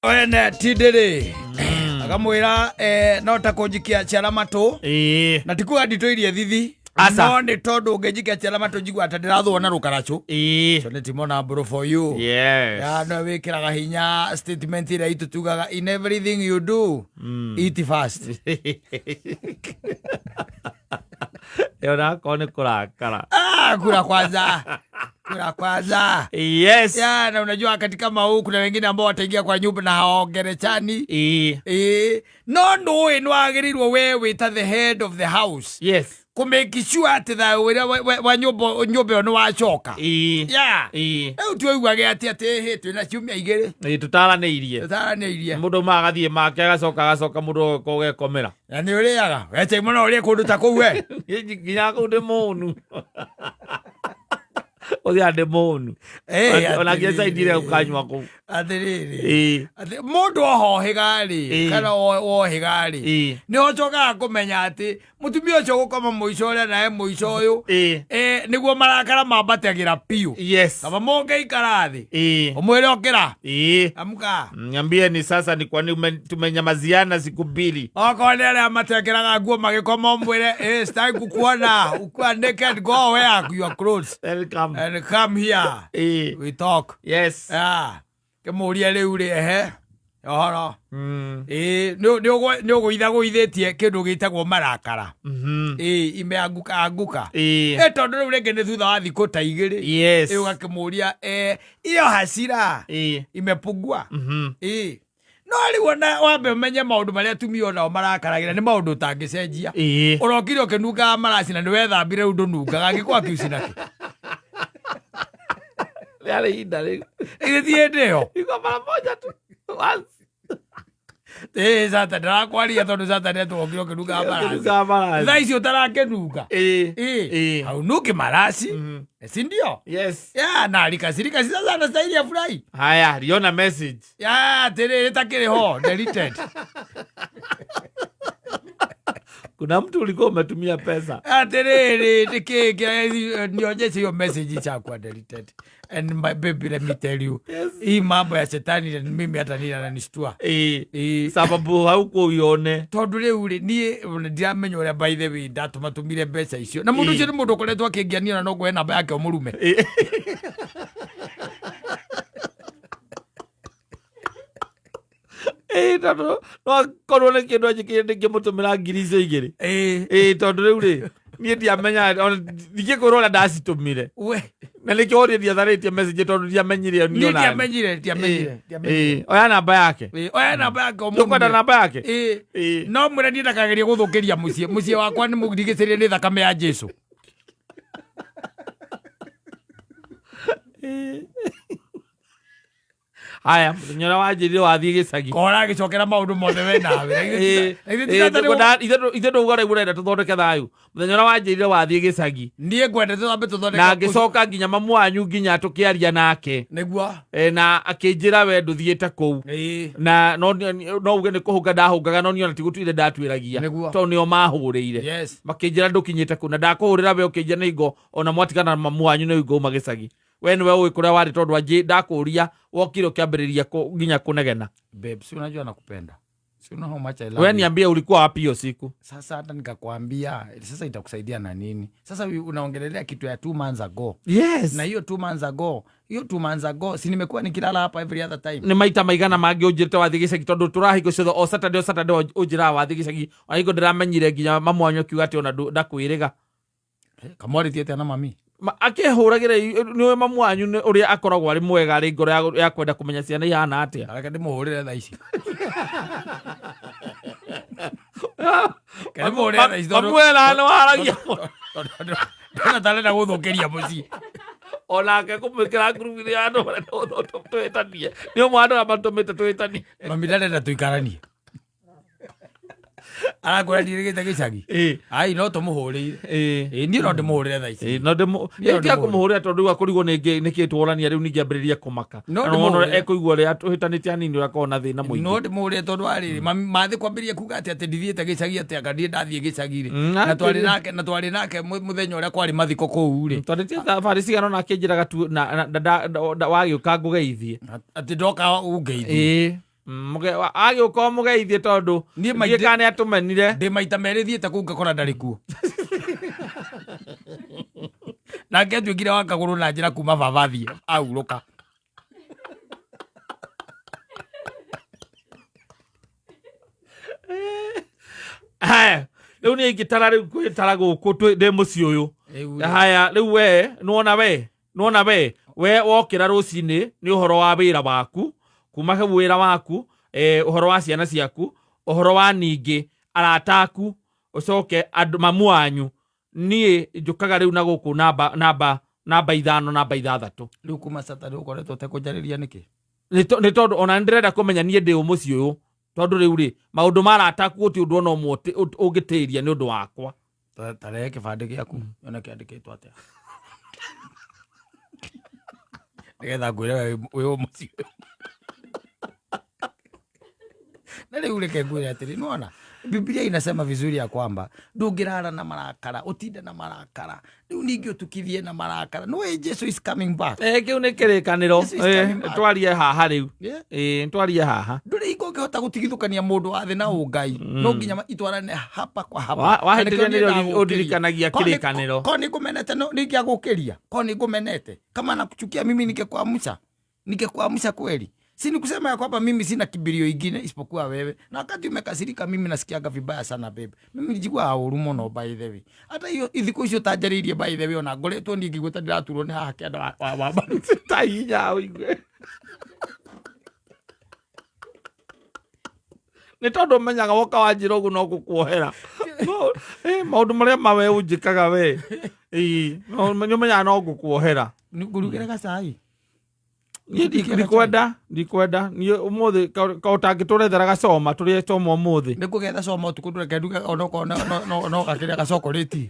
Wene tindĩrĩ akamwĩra no ta kũnjikia ciara matũ na tikuga nditũirie thithi. Aca. No nĩ tondũ ũngĩnjikia ciara matũ njigua ta ndĩrathũo na rũkaracũ. So nĩ timona mbũrũ for you. Ya no wĩkĩraga hinya statement ĩrĩa itũ tugaga, "In everything you do, eat fast." Ĩyo nakorwo nĩ kũrakara. Ah, kula kwanza, kula kwanza. Ya, na unajua wakati kama huu kuna wengine ambao wataingia kwa nyumba na hawaongelechani. No ndũĩ nĩ wagĩrĩirwo we wĩta the head of the house kũmake sure atĩ thayũ ũrĩa wa nyũmba ĩyo nĩ wacoka. Ya. Rĩu tuiguage atĩ hĩ twĩna ciumia 2. Tũtaranĩirie. Tũtaranĩirie. Mũndũ ma agathiĩ make, agacoka mũndũ ũgoka ũgekomera. Na nĩ ũrĩaga wechai mũno ũrĩe kũndũ ta kũu we. Nginya kũu ndĩ mũnu, ũthiaga ndĩ mũnu. Ona nginya Atĩrĩrĩ. caindire ũkanyua kũu. Atĩrĩrĩ, atĩ mũndũ ohohĩga rĩ, kana wohĩga rĩ, nĩ ũcokaga kũmenya atĩ mũtumia ũcio gũkoma mũico ũrĩa nawe mũico ũyũ, nĩguo marakara mambatagĩra biũ. Kaba mũngĩikara thĩ, ũmwĩre ũkĩra, amka. Niambie ni sasa ni kwa nini tumenyamaziana siku 2. Okorwo nĩ arĩa matekĩraga nguo magĩkoma, ũmwĩre, "Sitaki kukuona ukiwa naked, go wear your clothes Welcome. and come here, we talk." Ah, kĩmũrie rĩu rĩ, ehe ũhoro. Nĩ ũgũithagũithĩtie kĩndũ gĩtagwo marakara. Imeanguka anguka. Tondũ rĩu rĩngĩ nĩ thutha wa thikũ ta 2. Ũgakĩmũria, "Iyo hasira imepungua?" No rĩu ona wambe ũmenye maũndũ marĩa atumia onao marakaragĩra nĩ maũndũ ũtangĩcenjia. Ũrokire ũkĩnungaga maraci na nĩ wethambire, rĩu ndũnungaga, angĩkorwo akiuci nakĩ? Rĩarĩ ihinda rĩu. Ĩgĩthiĩ hĩndĩ ĩyo. Iko mara moja tu. Once. Satan ndarakwaria tondũ Satan etwokire ũkĩnungaga maraci. Ũkĩnungaga maraci. Thaa ici ũtarakĩnunga. Haunuki maraci, si ndio? Yes. Ya, na alikasirika, si sasa anastahili afurahi. Haya, liona message. Ya atĩrĩrĩ, takĩrĩ ho deleted. Kuna mtu ulikuwa umetumia pesa. Atĩrĩrĩ, nĩkĩ nionyeshe hiyo message chakwa deleted. And my baby, let me tell you, hii mambo ya shetani mimi hata nini ananishtua. Sababu haukuwa uione. Tondũ rĩu rĩ, niĩ ona ndiramenya ũrĩa, by the way, ndatũmatũmire mbeca icio na mũndũ ũcio nĩ mũndũ ũkoretwo akĩngiania na no ngũhe namba yake ũmũrume. Tondũ no akorwo nĩ kĩndũ anjĩkĩire ndĩngĩmũtũmĩra ngiri icio 2. Tondũ rĩu rĩ, niĩ ndiamenya, ona ndingĩkwĩra ũrĩa ndacitũmire. We. Na nĩkĩo ũrĩa ndiatharĩtie message tondũ ndiamenyire niĩ ndiamenyire, ndiamenyire, ndiamenyire. Oya namba yake. Oya namba yake Ndũkwenda ũmũrume. namba yake? No mwĩre niĩ ndakagerie gũthũkĩria mũciĩ, mũciĩ wakwa nĩ mũrigicĩrie nĩ thakame ya Jesu. Haya, mũthenya ũrĩa wanjĩrire wathiĩ gĩcagi. Kora agĩcokera maũndũ mothe we nawe. Ithe ndauga rĩu ũrenda tũthondeke thayũ. Mũthenya ũrĩa wanjĩrire wathiĩ gĩcagi, Niĩ ngwende tũthambe tũthondeke. Na ngĩcoka nginya mamu wanyu nginya tũkĩaria nake. Na akĩnjĩra we ndũthiĩte kũu. Na no uge nĩ kũhũnga ndahũngaga, no niĩ ona ti gũtuire ndatuĩragia. Tondũ nĩo mahũrĩire. Makĩnjĩra ndũkinyĩte kũu na ndakũhũrĩra we ũkĩnjĩra nĩ hingo ona mwatigana na mamu wanyu nĩ hingo uma gĩcagi. We nĩwe ũĩ kũrĩa warĩ tondũ anjĩ ndakũria wokire ũkĩambĩrĩria nginya kũnegena. Babe, si unajua nakupenda. Si you know how much I love We you. niambie ulikuwa wapi hiyo siku? Sasa hata nikakwambia sasa itakusaidia na nini? Sasa unaongelelea kitu ya 2 months ago. Na hiyo 2 months ago, hiyo 2 months ago, si nimekuwa nikilala hapa every other time. Nĩ maita maigana mangĩ ũnjĩrĩte wathiĩ gĩcagi, tondũ tũrahingo ciothe o Saturday, o Saturday ũnjĩraga wathiĩ gĩcagi, ona hingo ndĩramenyire nginya mamu wanyu akiuga atĩ ona ndakwĩrĩga. Kamwarĩtie atĩa na mami? Akĩhũragĩra nĩwe mamu wanyu nĩ ũrĩa akoragwo arĩ mwega arĩ ngoro ya kwenda kũmenya ciana ihana atĩa. Reke ndĩmũhũrĩre thaa ici. Reke ndĩmũhũrĩre thaa ici tondũ- Mamu we na nĩ waragia mũno. Tondũ ndona ta arenda gũthũkĩria mũciĩ. Onake kũmwĩkĩra ngurubu-inĩ ya andũ marenda tũhĩtanie, nĩ ũmwe wa andũ arĩa matũmĩte tũhĩtanie. Mami ndarenda tũikaranie. Arakwĩra ndirĩgĩte gĩcagi. Ai, no tũmũhũrĩire. Niĩ no ndĩmũhũrĩre thaa ici. No ndĩmũ- Niĩ no Ĩ, tiga ndĩmũhũrĩre. kũmũhũrĩra tondũ rĩu akũrigwo nĩkĩ tworania, rĩu ningĩ ambĩrĩrie kũmaka. No Na nĩwona ũrĩa ndĩmũhũrĩre. ekũigua ũrĩa tũhĩtanĩtie hanini, ũrĩa akoragwo na thĩna No mũingĩ. ndĩmũhũrĩre tondũ arĩrĩ mami mathĩ kwambĩrĩria kuga atĩ ndithiĩte gĩcagi, atĩ anga niĩ ndathiĩ gĩcagi rĩ. Na twarĩ nake, na twarĩ nake mũthenya ũrĩa kwarĩ mathiko kũu rĩ. Twarĩtie thabarĩ cigana ona akĩnjĩraga tu wagĩũka ngũgeithie. Atĩ ndoka ũngeithie. Agĩũka ũmũgeithie tondũ Niĩ ndiĩ maithe- kana nĩ atũmenire. Ndĩ maita merĩ thiĩte kũu ngakora ndarĩ kuo. Nake atuĩkire wa kagũrũ na njĩra kuma baba athiĩ ahurũka. Haya, rĩu niĩ ingĩtara rĩu kwĩtara gũkũ ndĩ mũciĩ ũyũ. Rĩu rĩ. Haya, rĩu we nĩwona we nĩwona we wokĩra rũcinĩ nĩ ũhoro wa wĩra waku, kuma hau wĩra waku, ũhoro wa ciana ciaku, ũhoro wa ningĩ arata aku, ũcoke andũ mamu wanyu. Niĩ njũkaga rĩu na gũkũ namba 5, namba 6. Rĩu kuma Saturday ũkoretwo ũtekũnjarĩria nĩkĩ? Nĩ tondũ ona nĩ ndĩrenda kũmenya niĩ ndĩ ũ mũciĩ ũyũ, tondũ rĩu rĩ maũndũ ma arata aku gũtirĩ ũndũ ona ũmwe ũngĩtĩria nĩ ũndũ wakwa. Ta rehe kĩbandĩ gĩaku, yone kĩandĩkĩtwo atĩa. Nĩgetha ngwĩre we wĩ ũ mũciĩ ũyũ. Na rĩu reke ngwĩre atĩrĩ, nĩwona Biblia inasema vizuri ya kwamba ndũngĩrara na marakara, ũtinde na marakara, rĩu ningĩ ũtukithie na marakara. No way, Jesu is coming back. Kĩu nĩ kĩrĩkanĩro. Jesu is coming back. Twarie haha rĩu. Yeah. Twarie haha. Ndũrĩ hingo ũngĩhota gũtigithũkania mũndũ wa thĩ na ũngai. No nginya itwarane hapa kwa hapa. Wahĩtĩria Na nĩkĩo nĩrĩo niĩ ndagũkĩria. ũndirikanagia kĩrĩkanĩro. Ko nĩ ngũmenete, no ningĩagũkĩria. Ko nĩ ngũmenete. Kama nakuchukia mimi ningekuamsha. Ningekuamsha kweli. Si ni kusema ya kwamba mimi sina kibirio ingine isipokuwa wewe. Na wakati umekasirika mimi nasikiaga vibaya sana babe. Mimi nijigua ũru mũno by the way. Hata hiyo thikũ icio ũtanjarĩirie by the way, ona ngoretwo niĩ ngĩigua ta ndĩraturwo nĩ haha kĩanda wa mbaru. Ta hinya ũigue. Nĩ tondũ ũmenyaga woka wanjĩra ũguo no ngũkuohera. No, maũndũ marĩa ma we ũnjĩkaga we. No, nĩ ũmenyaga no ngũkuohera. Nĩ ngũrugĩre gacai. Niĩ ndikwenda. Niĩ ũmũthĩ ka ũtangĩtũrethera gacoma, tũrĩe coma ũmũthĩ. Nĩ ngũgetha coma ũtukũ ndũreke nduge onokorwo no gakĩrĩa gacokorĩti.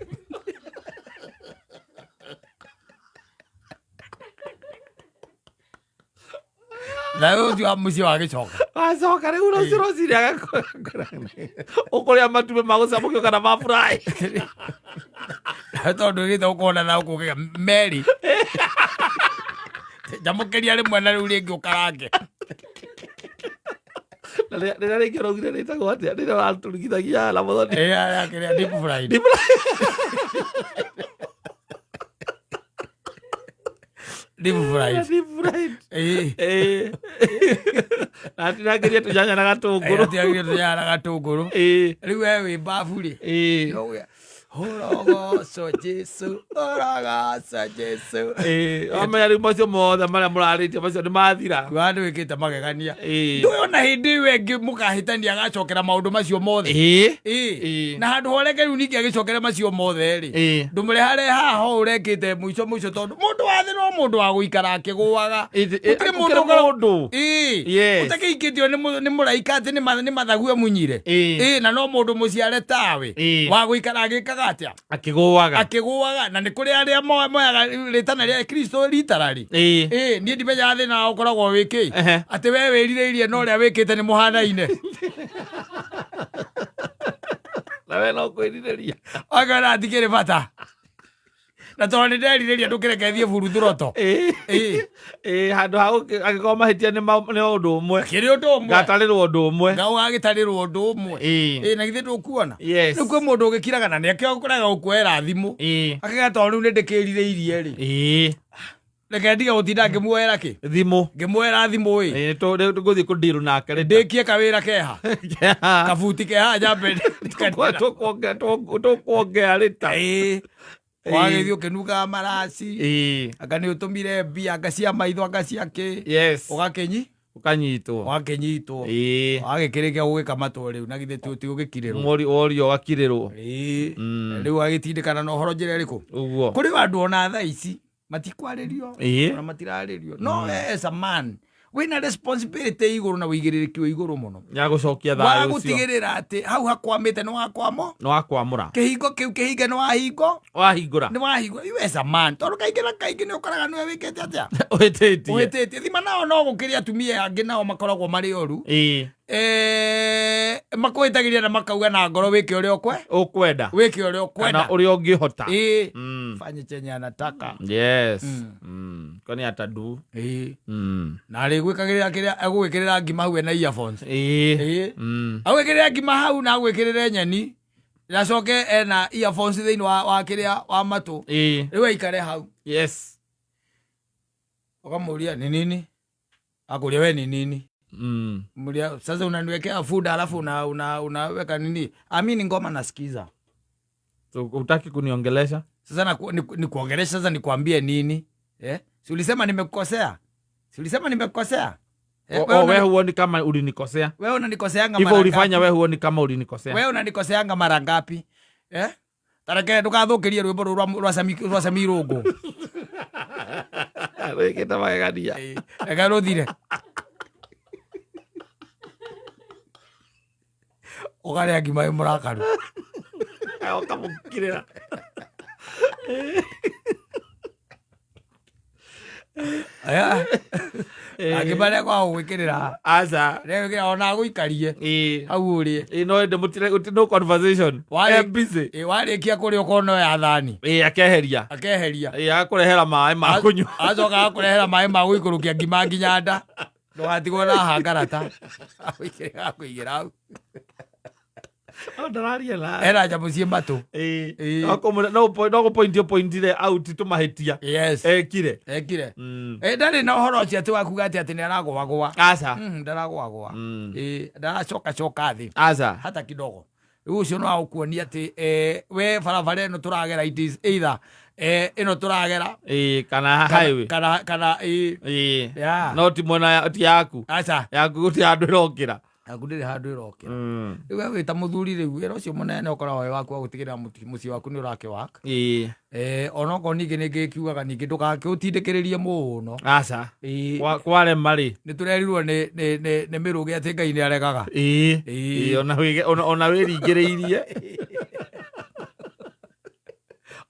Na ũcio wa mũciĩ wa gĩcoka. Wacoka rĩu rũciũ rũcinĩ agakora. Ũkũrĩa matumbĩ ma gũcamũkio kana ma fry. Tondũ ĩgĩte ũkona na ũkũgĩa meri. Njamũkĩria rĩmwe na rĩu rĩngĩ ũkarange. Na rĩrĩa rĩngĩ ũraugire rĩtagwo atĩa? Rĩrĩa ũratũrugithagia na mũthoni. Rĩrĩa rĩa deep fried. Deep fried. Deep fried. Deep fried. Na atinangĩrie tũnyanya na gatũngũrũ. Atinangĩrie tũnyanya na gatũngũrũ. Rĩu we wĩ mbabu rĩ. No we Ũrogoco Jesu, ũrogoco Jesu. Wamenya rĩu macio mothe marĩa mũrarĩtie macio nĩ mathira. Kuga nĩ wĩkĩte magegania. Ndũĩ ona hĩndĩ ĩyo ĩngĩ mũkahĩtania agacokera maũndũ macio mothe. Na handũ horeke rĩu ningĩ agĩcokere macio mothe rĩ. Ndũmũrehare haha ho ũrekĩte mũico mũico tondũ mũndũ wa thĩ no mũndũ wa gũikara akĩgũaga. Gũtirĩ mũndũ Gũtirĩ ũkoragwo- mũndũ. Ũtakĩikĩtio nĩ mũraika atĩ nĩ mathagu emunyire. Na no mũndũ mũciare tawe. Wa gũikara agĩkaga atĩa? Akĩgũaga. Akĩgũaga. Na nĩ kũrĩ arĩa moyaga rĩtana rĩa Kristo ritararĩ. Niĩ ndimenyaga thĩna wao ũkoragwo wĩ kĩ. Atĩ we wĩrirĩirie na ũrĩa wĩkĩte nĩ mũhanaine. Na we no kwĩrirĩria. Akona atikĩrĩ bata. Na tondũ nĩ nderirĩria ndũkĩreke thiĩ buruthuroto. Handũ ha angĩkorwo mahĩtia nĩ ũndũ ũmwe. Kĩrĩ ũndũ ũmwe. Ngatarĩrwo ũndũ ũmwe. Nga ũgagĩtarĩrwo ũndũ ũmwe. Na githĩ ndũkuona? Rĩu kwĩ mũndũ ũgĩkiraga na nĩakĩo ũkoraga gũkuoera thimũ. Akauga tondũ rĩu nĩ ndĩkĩrirĩirie rĩ. Reke ndige gũtinda ngĩmuoera kĩ? Thimũ. Ngĩmuoera thimũ ĩ. Rĩu ngũthiĩ kũndirũ nake rĩ. Ndĩkie kawĩra keha. Kabuti keha nyambe. Tũkuongea rĩ ta. Wagĩthiĩ ũkĩnungaga maraci. Anga nĩ ũtũmire mbia, anga cia maitho, anga cia kĩ. Ũgakĩnyi? Ũkanyitwo. Ũgakĩnyitwo. Wagĩkĩrĩkia gũgĩkamatwo rĩu, na githĩ ti ũgĩkirĩrwo. Worio ũgakirĩrwo. Rĩu agĩtindĩkana na ũhoro njĩra ĩrĩkũ? Ũguo. Kũrĩ andũ ona thaa ici matikwarĩrio, ona matirarĩrio. No we as a man wĩna responsibility igũrũ na wĩigĩrĩrĩki wĩ igũrũ mũno. Ya gũcokia Wa thayũ ũcio. gũtigĩrĩra atĩ hau hakwamĩte nĩ wakwamo. Nĩ wakwamũra. Kĩhingo kĩu kĩhinge nĩ wahingo. Wahingũra. Nĩ wahingũra. You as a man. Tondũ kaingĩ na kaingĩ nĩ ũkoraga nĩwe wĩkĩte atĩa? Ũhĩtĩtie. Ũhĩtĩtie. Thima nao no gũkĩrĩ atumia angĩ nao makoragwo marĩ oru. Makwĩtagĩria na makauga na ngoro wĩke ũrĩa ũkwe Ũkwenda. Wĩke ũrĩa Kana ũkwenda. ũrĩa ũngĩhota. Ĩĩ. Fanye chenye anataka. Yes. Kwani atadu. Ĩĩ. Na arĩgwĩkagĩrĩra kĩrĩa egũgwĩkĩrĩra ngima hau ena earphones. Ĩĩ. Agwĩkĩrĩra ngima hau na agwĩkĩrĩre nyeni, nacoke ena earphones thĩinĩ wa kĩrĩa wa matũ. Rĩu aikare hau. Ukamũria ni nini, akũria we ni nini. Muria sasa unaniwekea food alafu unaweka nini? Ami ni ngoma nasikiza. So hutaki kuniongelesha? Sasa nikuongelesha sasa nikwambie nini? Si ulisema nimekukosea? Si ulisema nimekukosea? O, we huoni kama ulinikosea? Wewe unanikoseanga Hivyo mara ulifanya ngapi? We huoni kama ulinikosea? Wewe unanikoseanga mara ngapi? Tareke ndũgathũkĩrie rwĩmbo rũrũ rwa Sami Irũngũ. Wĩkĩte magegania. Ĩĩ, reke rũthire. Ũkarĩa ngima wĩ mũrakaru. Ũkamũkirĩra. Aya. Angĩ marĩa kwaga gũgwĩkĩrĩra. Aca. Rĩu ona agũikarie. Ĩĩ. Hau ũrĩe. Ĩĩ, no ĩndĩ mũtire, no conversation. Busy. Ĩĩ, warĩkia kũrĩa ũkona oya thani. Ĩĩ, akeheria. Akeheria. Ĩĩ, agakũrehera maĩ ma kũnyua. Acoka agakũrehera maĩ ma gũikũrũkia ngima nginya nda. Ndũgatigwo na hangarata. Agũikĩrĩra, agũigĩra hau. No ndararia na. Ena nyamũ ciĩ matũ. Ĩĩ. Ĩĩ. No no kũpoint ũpointire out tũmahĩtia. Yes. Ekire. Ekire. Ndarĩ na ũhoro ũcio atĩ wa kuga atĩ nĩ aragũagũa. Aca. Ndaragũagũa. Ĩĩ, ndaracokacoka thĩ. Aca. Hata kidogo. Rĩu ũcio no agũkuonia atĩ, we barabara ĩno tũragera, it is either, ĩno tũragera. Ĩĩ, kana highway. Kana, ĩĩ. Ĩĩ. Yeah. No ti mwena ti yaku. Aca. Yaku gũtirĩ handũ ĩrokĩra. Yaku ndĩrĩ handũ ĩrokĩra. Rĩu we wĩ ta mũthuri rĩu, wĩra ũcio mũnene ũkoragwo wĩ waku wa gũtigĩrĩra mũciĩ waku nĩ ũrakĩwaka. Ĩĩ. Onokorwo ningĩ nĩ ngĩkiugaga ningĩ ndũgakĩũtindĩkĩrĩrie mũno. Aca. Ĩĩ. Kwarema rĩ. Nĩ tũrerirwo nĩ mĩrũgĩ atĩ Ngai nĩ aregaga. Ĩĩ. Ĩĩ. Ĩĩ, ona wĩringĩrĩirie.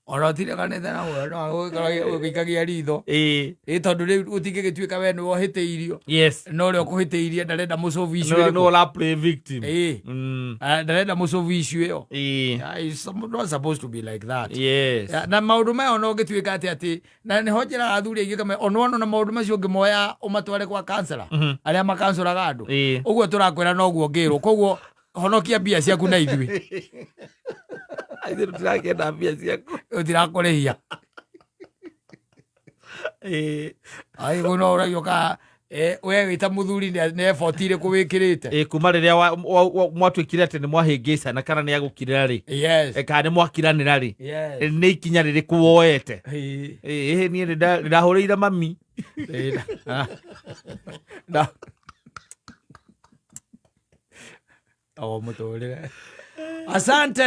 Ona ũtireganĩte na we, no agũgĩkorwo ũgĩikagia ritho. Ĩĩ. Ĩĩ, tondũ rĩu gũtingĩgĩtuĩka we nĩwe ũhĩtĩirio. Yes. No ũrĩa ũkũhĩtĩirie ndarenda mũcobu icio No, ĩrĩkũ. no ũra play victim. Ĩĩ. Ndarenda mũcobu icio ĩyo. Ĩĩ. Yeah, it's not supposed to be like that. Yes. Yeah, na maũndũ maya ona ũngĩtuĩka atĩ na nĩho njĩraga athuri aingĩ kame, ona wona na maũndũ macio ũngĩmoya ũmatware kwa counselor, arĩa makansũraga andũ. Ĩĩ. Ũguo tũrakwĩra noguo ngĩrwo. Koguo honokia mbia ciaku na ithuĩ. Ithuĩ tũtirakĩenda mbia ciaku. Tũtirakũrĩhia. Ĩĩ. Ai, kũu no ũragio ka, we wĩ ta mũthuri nĩ effort ĩrĩkũ wĩkĩrĩte? Ĩĩ, kuma rĩrĩa mwatuĩkire atĩ nĩ mwahĩngĩcana kana nĩ agũkirĩra rĩ. Yes. Kana nĩ mwakiranĩra rĩ. Yes. Nĩ ikinya rĩrĩkũ woete? Ĩĩ. Ĩĩ, niĩ nĩ ndahũrĩire mami. Ĩĩ, na. O mũtũrĩre. Asante.